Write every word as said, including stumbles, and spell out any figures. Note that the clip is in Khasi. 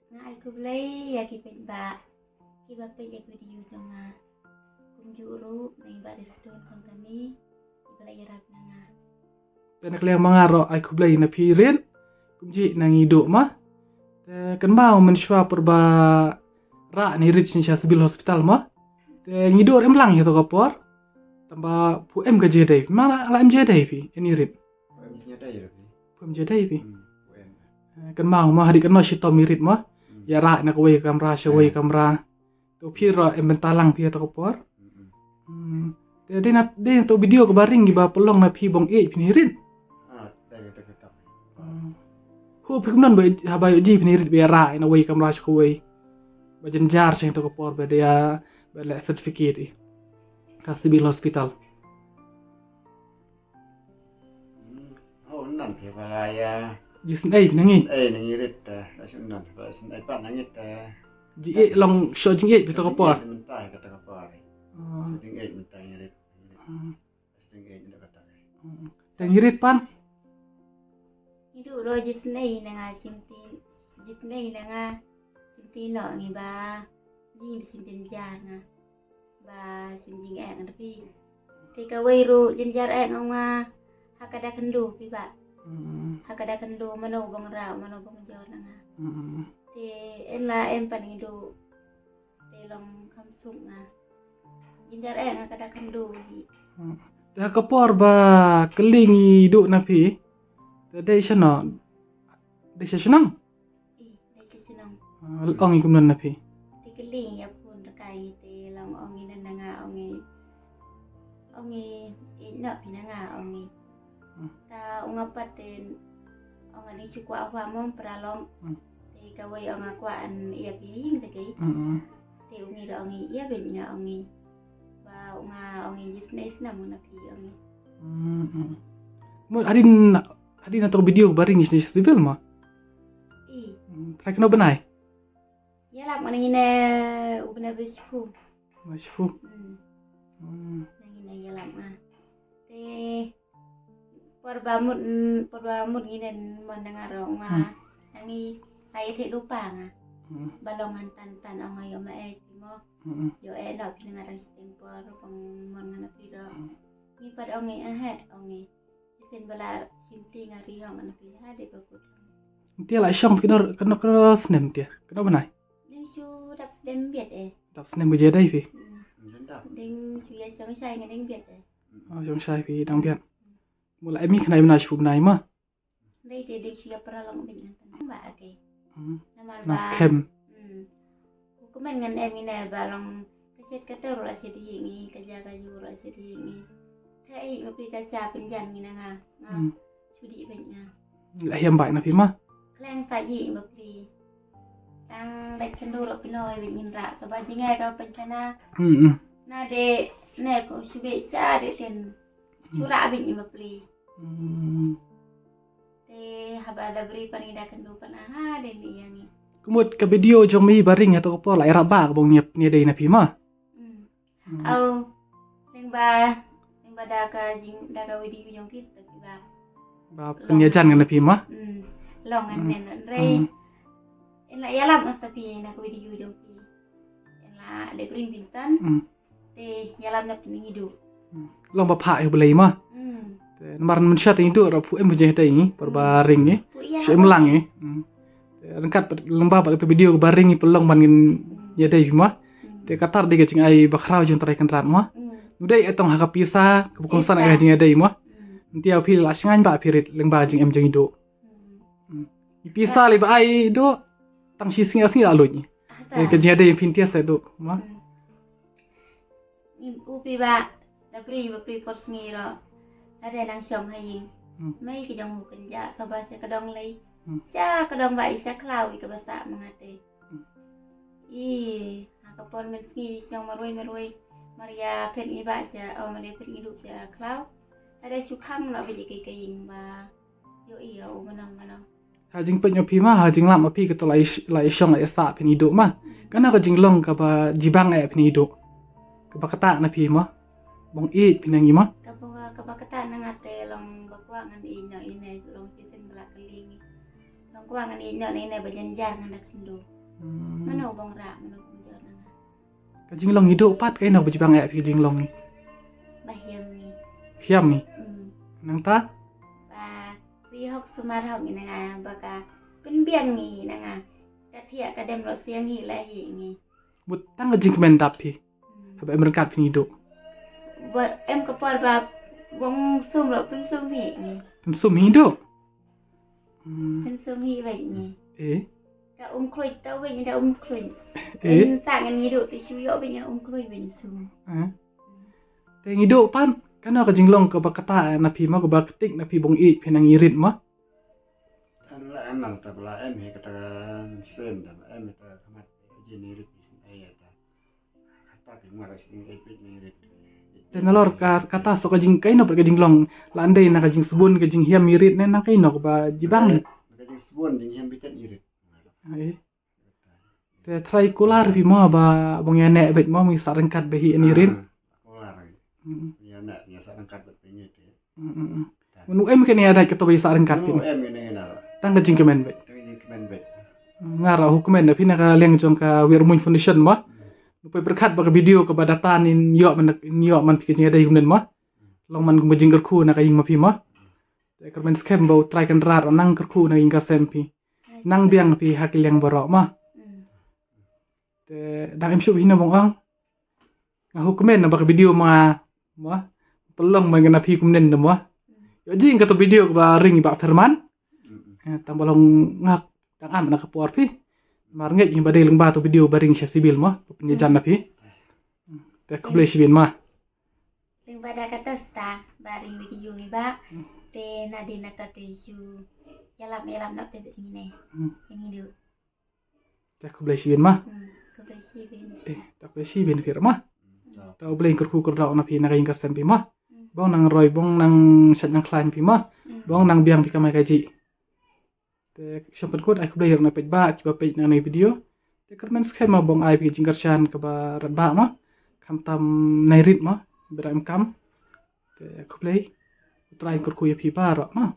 Nga ai khublei ïa ki paidbah kiba peit ïa ki video jong nga. Kumjuh ruh na i Bah Destone Company iba la ïarap na nga. Te na ka liang ma nga ruh ai khublei na phi Rit. Kumjuh na ngi duh ma. Te kynmaw mynshuwa por ba rah na i Rit sha Civil Hospital ma. Te ngi duh em lang ïa to ka por. Tangba phu em ka jingïadei. Ma la em jingïadei phi ïa i Rit. Phu em jingïadei phi. Phu em jingïadei phi. Hmm, phu em. Eh, kynmaw ma hadien kano shitom i Rit ma. Hmm. Ïa rah na kawei ka kamra sha kawei ka kamra. To phi ruh em bynta lang phi ïa to ka por. Hmm. Te dei na, dei na to video kaba ring iba pynlong na phi bong ïeit phi na i Rit. Ah, dei ka to ka to. Hmm. Ho phi kumno ba haba ïoh jingïeit phi na i Rit ba ïa rah na kawei ka kamra sha kawei. Ba jynjar sha to ka por ba dei ba leh certificate i. Ka Civil Hospital. Hmm, ho nan phi ba la ïa. Jisnei na ngi. Ei na ngi Rit ta. La shu nan ba shu ei pa na ngi ta. Jingïeit long shu jingïeit phi to ka por. Mynta ka to ka por. Ah. Shu jingïeit mynta ngi Rit. Hmm. Shu jingïeit mynta ka to. Hmm. Te ngi Rit pan. Ngi duh ruh jisnei na nga shim ti. Jisnei na nga shim ti noh ngi ba. Ngi ba shim jynjar nga. Ba shim jingeh nga da phi. Te kawei ruh jynjar eh nga ong nga ha ka da kyndu phi ba. Mm. Ha ka da kyndu mano bang rau mano bang jor na nga. Mm. Te en la em pan ngi duh. Te long kham suk nga. Jynjar eh nga ka da kyndu hi. Mm. Te ha ka por ba kylli ngi duh na phi. Te dei shano. Dei sha shnong. Ih, dei sha shnong. Ah, ong i kumno na phi. Te kylli ïa phone rkai te long ong i na nga ong i. Ong i ïeit noh phi na nga ong i. Hmm. Ta ong nga pat te ong nga dei shu kwah hwa mom pra long. Hmm. Te kawei ong nga kwah an ïa phi ïing te kei. Hmm, hmm. Te ong i da ong i ïa ben nga ong i. Ba ong nga ong i jisnei snam na phi ong i. Hmm, hmm. Mo adin Hadien na to video ba ring sha Civil ma. Ih. Hmm, trai kano bnai. Ïalap nga na ngi ne u bnai ba shiphew. Ba shiphew. Hmm. Hmm. Na ngi ne ïalap nga. Te por ba mut, por ba mut ngi ne mon na nga ruh nga. Hmm. Na ngi ai te lupa nga. Hmm. Ba long ngan tan tan ong nga ïoh ma eh phi mo. Hmm. Ïoh eh noh phi na nga dang shiteng por pang mon nga na phi ruh. Hmm. Ngi pat ong ngi eh ong ngi. Shisien ba la shim ti nga ri hong na phi ha de ba kut. Ntia la shong phi kano kano snem ntia. Kano bnai. Ding shu dap snem biat eh. Dap snem ka jingïadei phi. Hmm. Ding shu ïa shong shai nga ding biat eh. Oh, shong shai phi dang biat. Mo la em i khnai bnai shu bnai ma. Dei dei ding shu ïa para long bit na tan ba ake. Hmm. Namar ba. Nas kem. Hmm. Ku kmen ngan em ngi ne ba long ka shet ka ter la shet hi ngi ka ja ka ju la shet hi ngi. Te i ma pli ka sha pynjan ngi na nga. Nga. Hmm. Shu di bit nga. La hiam bai na phi ma. Kleng sa i ma pli. Tang dai kyndu la pynoi bit ngin ra so ba jingai ka pynchana. Hmm, hmm. Na de ne ko shu be sha de ten. Shu ra bit i ma pli. Hmm. Te haba da bri pan i da kyndu pan aha de ni yang i. Kumut ka video jong mi ba ring ha to ka por la ira ba ka bong nyep ni dei na phi ma. Hmm. Hmm. Au, lyngba, lyngba da ka jing, da ka video jong phi, da phi ba. Ba pynïajan ngan phi ma. Hmm. Long ngan nen ngan rei. Hmm. En la ïalap mas ta phi na ka video jong phi. En la le bring bynta. Hmm. Te ïalap na phi ngi duh. Hmm. Long ba pha ïa u Blei ma. Hmm. Te namar mynshuwa te ngi duh ruh phu em jingïadei ngi, por ba ring ngi. Phu ïa. Shu em lang ngi. Hmm. Te ryngkat pat lyngba pat ïa ka video ba ring ngi pynlong ban ngin ïadei phi ma. Hmm. Te katta dei ka jingai ba khraw jong Trai Kynrad ma. Hmm. Ngi dei ïa tang ha ka pisa, ka ba kongsan ka jingïadei ma. Hmm. Ntia phi la sngewbha phi Rit lyngba jingem jong i duh. Hmm. Hmm. I pisa lei ba ai duh. Tang shi sngi ar sngi la lut. Ah, te ka jingïadei phi ntia sa duh ma. Hmm. Ngim u phi ba da phi ba phi por sngi ruh. Lada nang shong ha ïing. Hmm. Mei ki jong u kynja so ba sha ka dong lei. Hmm. Sha ka dong ba i sha khlaw i ka ba sah ma nga te. Hmm. I ha ka por mynsngi shong marwei marwei. Mar ïa phet ngi ba sha, o mar ïa phet ngi duh sha khlaw. Lada shu khang noh ba ïa ki ka ïing ba. Ïohi ïa u mano mano. Ha jingpeit ma phi ma, ha jinglam ma phi kato la i sh-, la i shong la i sah phin i duh ma. Kano ka jinglong kaba jibang eh phin i duh. Kaba kata na phi ma. Bong ïeit phin nang i ma. Kaba, kaba kata na nga te long ba kwah ngan ïeit noh ine long shisien ba la kylli ngi. Long kwah ngan ïeit noh ine ba jynjar ngan da khyndu. Hmm. Mano bong ra, mano bong jor nanga. Ka jinglong ngi duh pat ka ino ba jibang eh phi ka jinglong ngi. Ba hiam ngi. Hiam ngi. Hmm. Nangta? Ba ri hok sumar hok ngi nanga ba ka pynbiang ngi nanga. Ka thiah ka dem ro siang hi la hi ngi. But tang ka jingkmen dap phi. Hmm. Haba em ryngkat phi ngi duh. Ba em ka por ba bong sum ro pynsum hi ngi. Pynsum hi duh. Hmm. Pynsum hi wei ngi. Eh. Ka um khluit ta wei ngi da um khluit. Eh. Em sa ngan ngi duh ti shu yo wei ngi um khluit wei sum. Eh. Te ngi duh pan kano ka jinglong kaba kata na phi ma kaba ktik na phi bong ih phi nang irit ma. Tan la em nang ta bla em he kata sem ta em ta khamat jin irit phi sin ai ta. Kata ki mar sin ai phi nang irit. Te nalor ka kata so ka jing kaino ka jinglong la andei na ka jingsbun ka jinghiam irit ne na kaino ba jibang ne. Na ka jingsbun jinghiam bitan irit. Ai. Te trai kular phi mo ba bong ïa ne bet mo mi sa ryngkat ba hi ani rin. Kular. Hmm. Ïa ne ïa sa ryngkat bet phi ngi te. Hmm, hmm, hmm. Manu em kene ada kata ba ïa sa ryngkat phi. Em ïa ne na. Tang ka jingkmen bet. Tang ka jingkmen bet. Nga ra hu kmen na phi na ka liang jong ka Wir Muin Foundation mo. Hmm. Lupa berkat ba ka video ka ba data nin yo man nin yo man phi ka jingada yum nen mo. Long man kumba jingkyrkhu na ka ïing ma phi mo. Te kyrmen skhem ba u Trai Kynrad u nang kyrkhu na ka ïing ka sem phi. Nang biang phi ha ki liang baroh ma. Hmm. Te dang im shuh hi na bong ong. Nga hu kmen na ba ka video ma ma. Pelong ma nga na phi kumnen na ma. Hmm. Yo jing ka to video ka ba ring ba Ferman. Hmm. Eh, tang ba long nga dang am na ka por phi. Mar ngeit hi ba dei leng ba to video ba ring sha sibil ma. Pynjajan na phi. Te khublei shibun ma. Ring ba da kata sta ba ring video hi ba. Hmm. Te na din na ta te shu ïalap ïalap nok te ngi ne. Hmm. Ngi du. Te khublei shibun ma. Hmm, khublei shibun. Eh, te khublei shibun phi ma. Hmm. Te U Blei kyrkhu kyrdoh na phi na ka ïing ka sem phi ma. Hmm. Bong nang roi bong nang shat nang khlaiñ phi ma. Hmm. Bong nang biang phi kamai kajih. Te shem pynkut ai khublei ïa na peit ba kiba peit na ne video. Te kyrmen skhem ma bong ai phi jingkyrshan kaba rat ba ma. Khamtam nai rit ma. Bra em kam. Te khublei. U Trai kyrkhu ïa phi baroh ma.